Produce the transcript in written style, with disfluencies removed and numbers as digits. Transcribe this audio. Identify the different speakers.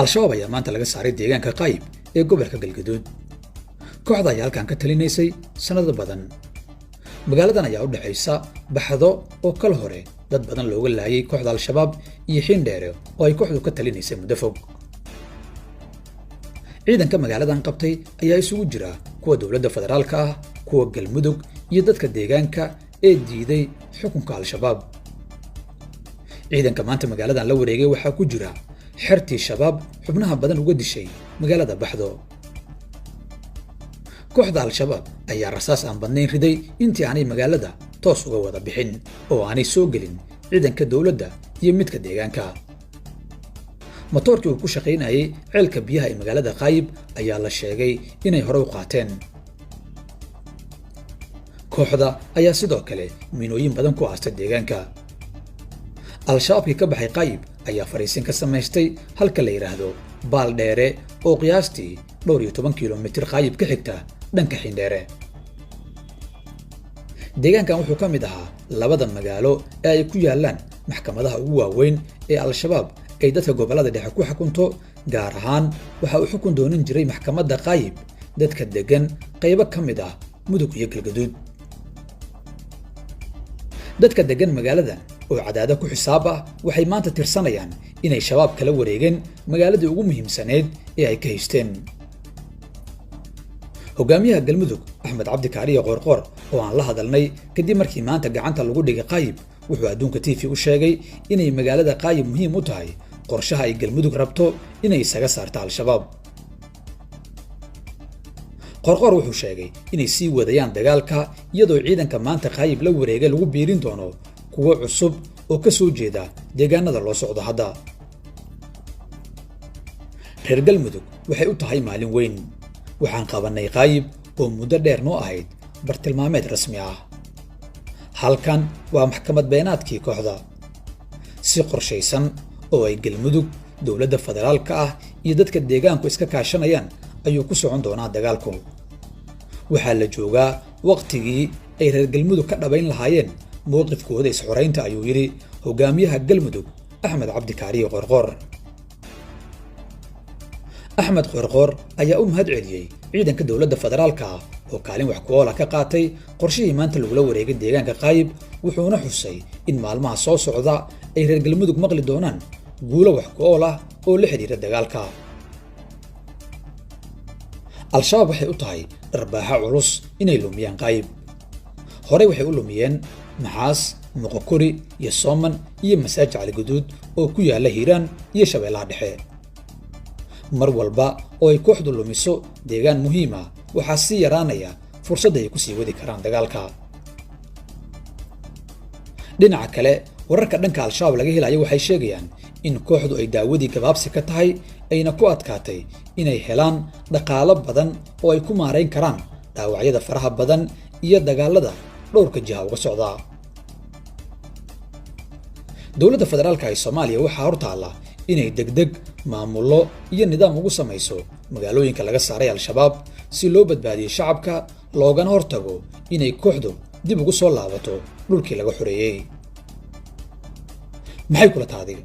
Speaker 1: Al-Shabaab ayaa maanta laga saaray deegaanka Qaayib ee gobolka Galgaduud. Kooxda ayaa halkan ka talinaysay sannado badan. Magaaladan ayaa u dhexaysa Baxdo oo kal hore dad badan looga laayay kooxda Al-Shabaab iyo Xiindheere oo ay kooxdu ka talinaysay muddo fog. Ciidanka magaaladan qabtay ayaa isugu jira kuwa dowladda federaalka ah, kuwa Galmudug iyo dadka deegaanka ee diiday xukunka Al-Shabaab. Ciidanka maanta magaaladan la wareegay waxaa ku jira xertii Shabaab xubnaha badan uga dishay magaalada Baxdo. Kooxda Al-Shabaab ayaa rasaas aan badnayn riday intii aanay magaalada toos uga wada bixin oo aanay soo gelin ciidanka dowladda iyo midka deegaanka. Matoorkii uu ku shaqaynayay ceelka biyaha ee magaalada Qaayib ayaa la sheegay inay hore u qaateen. Kooxda ayaa sidoo kale miinooyin badan ku aastay deegaanka. Al-Shabaabkii ka baxay Qaayib ayaa fariisin ka samaystay halka la yidhaahdo Baaldheere oo qiyaastii dhowr iyo toban kilomitir Qaayib ka xigta dhanka Xindheere. Deegaankan wuxuu ka mid ahaa labada magaalo ee ay ku yaallaan maxkamadaha ugu waaweyn ee Al-Shabaab ay dadka gobollada dhexe ku xukunto, gaar ahaan waxa uu xukun doonan jiray maxkamadda Qaayib dadka deggan qaybo ka mid ah Mudug iyo Galgaduud. Dadka deggan magaaladan oo cadaado ku xisaab ah waxay maanta tirsanayaan inay Shabaab kala wareegeen magaaladii ugu muhiimsaneyd ee ay ka haysteen. Hogaamiyaha Galmudug Axmed Cabdi Kaariye Qoorqoor oo aan la hadalnay kadib markii maanta gacanta lagu dhigay Qaayib wuxuu Adduunka TV u sheegay inay magaalada Qaayib muhiim u tahay qorshaha ay Galmudug rabto inay isaga saarto Al-Shabaab. Qoorqoor wuxuu sheegay inay sii wadayaan dagaalka iyadoo ciidanka maanta Qaayib la wareegay lagu biirin doono kuwo cusub oo ka soo jeeda deegaanada loo socdo hadda. Reer Galmudug waxay u tahay maalin weyn. Waxaan qabannay Qaayib oo muddo dheer noo ahayd bartilmaameed rasmi ah. Halkan waa maxkamad beenaadkii kooxda. Si qorshaysan oo ay Galmudug, dowladda federaalka ah iyo dadka deegaanku iska kaashanayaan ayuu ku socon doonaa dagaalku. Waxaa la joogaa waqtigii ay reer Galmudug ka dhabayn lahaayeen mowqifkooda isxoraynta, ayuu yidhi hogaamiyaha Galmudug Axmed Cabdi Kaariye Qoorqoor. Axmed Qoorqoor ayaa u mahad celiyey ciidanka dowladda federaalka ah oo kaalin wax ku ool ah ka qaatay qorshihii maanta lagula wareegay deegaanka Qaayib, wuxuuna xusay in maalmaha soo socda ay reer Galmudug maqli doonaan guulo wax ku ool ah oo la xidhiira dagaalka. Al-Shabaab waxay u tahay dharbaaxa culus inay lumiyaan Qaayib. Horey waxay u lumiyeen Maxaas, Moqokori iyo Sooman iyo Masaajid Cali Guduud oo ku yaala Hiiraan iyo Shabeellaha Dhexe. Mar walba oo ay kooxdu lumiso deegaan muhiim ah waxaa sii yaraanaya fursadda ay ku sii wadi karaan dagaalka. Dhinaca kale, wararka dhanka Al-Shabaab laga helayo waxay sheegayaan in kooxdu ay daawadii gabaabsi ka tahay ayna ku adkaatay inay helaan dhaqaalo badan oo ay ku maarayn karaan dhaawacyada faraha badan iyo dagaalada dhowrka jiha uga socda. Dowladda federaalka ee Soomaaliya waxaa hortaalla inay degdeg maamullo iyo nidaam ugu samayso magaalooyinka laga saaray Al-Shabaab si loo badbaadiyo shacabka loogana hortago inay kooxdu dib ugu soo laabato dhulkii laga xoreeyey. Maxay kula tahay adiga?